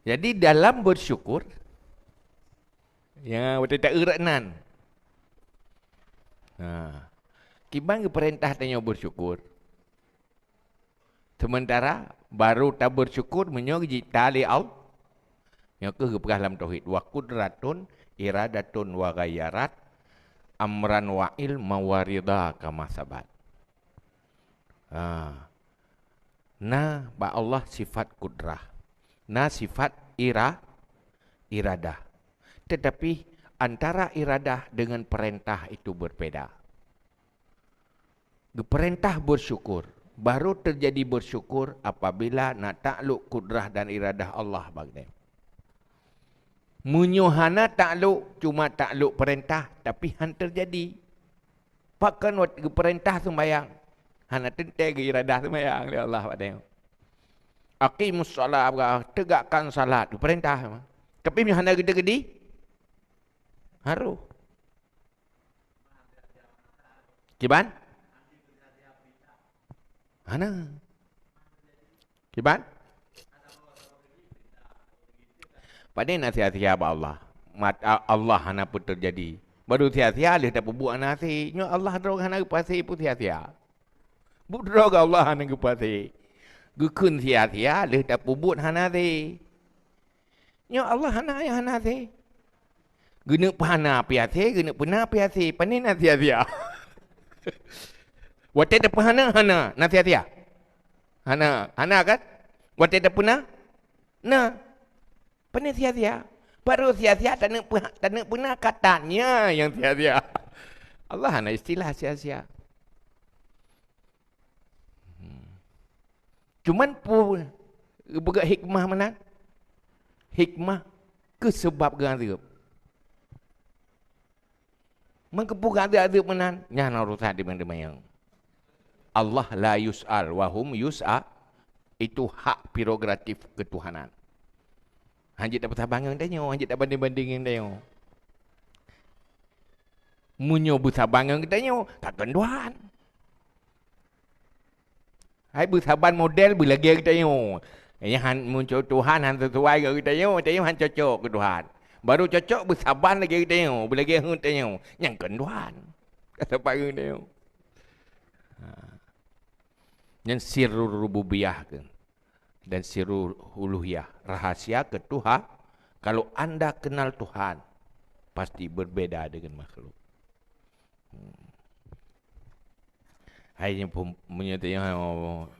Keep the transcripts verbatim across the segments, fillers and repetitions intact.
Jadi dalam bersyukur, ya, watèe ta-eu rot nan. Ha. Kiban geupeurintah tanyoe bersyukur. Sementara baru tabersyukur meunyoe geujita lé Allah. Nyoe keuh geupeugah lam tauhid, "Wa qudratun iradatun wa ghayarat amran wa ilma wa ridha kama sabat." Ha. Na bak Allah sifat kudrah, na sifat ira-, iradah. Tetapi antara iradah dengan perintah itu berbeda. Geupeurintah bersyukur. Baru terjadi bersyukur apabila na taklok kudrah dan iradah Allah bak geutanyoe. Meunyoe hana taklok, cuma taklok peurintah, tapi han terjadi. Pakon wat-, geupeurintah seumbahyang, hana teuntèe geuiradah seumbahyang lé Allah bak geutanyoe. "Aqimus shalah," tegakkan salat, geupeurintah. Tapi meunyoe hana geuteugedi, harôh. Kiban? Hana. Kiban? Pane na sia-sia bak Allah? Mat-, a-, Allah hana peuteujadi. Baru sia-sia lheueh tapeubuet hana hasé. Nyoe Allah droe hana geupeuhasé peue sia-sia. Buet droe Allah hana geupeuhasé. Geukheun sia-sia lheueh tapeubuet hana hasé. Nyoe Allah hana, hana hasé. Geuneuk peuhana pih hasé, geuneuk peuna pih hasé. Pane na sia-sia? Watèe tapeuhana, hana, na sia-sia? Hana, hana kan? Watèe tapeuna? Na. Pane sia-sia? Baru sia-sia taneuk peuha-, taneuk peuna, katanya nyang sia-sia. Allah hana istilah sia-sia. Hmm. Cuman pu-, geupeugah hikmah meunan. Hikmah keu seubab geuazeueb. Meukeupeu geuazeueb-azeueb meunan, nyan urusan dimeng-dimeng. Allah la yus'al wa hum yus'a-, itu hak prerogatif ketuhanan. Hanjeuet tapeusaban ngon tanyoe, hanjeuet tabanding-banding ngon tanyoe. Meunyoe beusaban ngon geutanyoe, ka keutuhan. Hai beusaban model beulagèe geutanyoe. Nyan han, meunyoe Tuhan han sesuai ngon geutanyoe, tanyoe han cocok keu Tuhan. Baru cocok beusaban lagèe geutanyoe, beulagèe heuet tanyoe. Nyan kon Tuhan. Ka saban ngon geutanyoe. Ha. Nyan sirrul rububiyah keuh. Dan sirrul uluhiyah, rahasia ketuha-, kalau anda kenal Tuhan, pasti berbeda dengan makhluk. Hmm. Hai nyoe pom-, meunyoe teuh nyoe,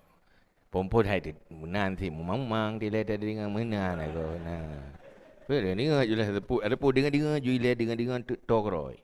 pom-pom hai teuh meunan sit mumang-mumang, dilèe tadi deungon meunan aku. Nah. Deungon ju lah teupeu, ada pun deungon-deungon ju ilèe deungon-deungon teuk to keurôi.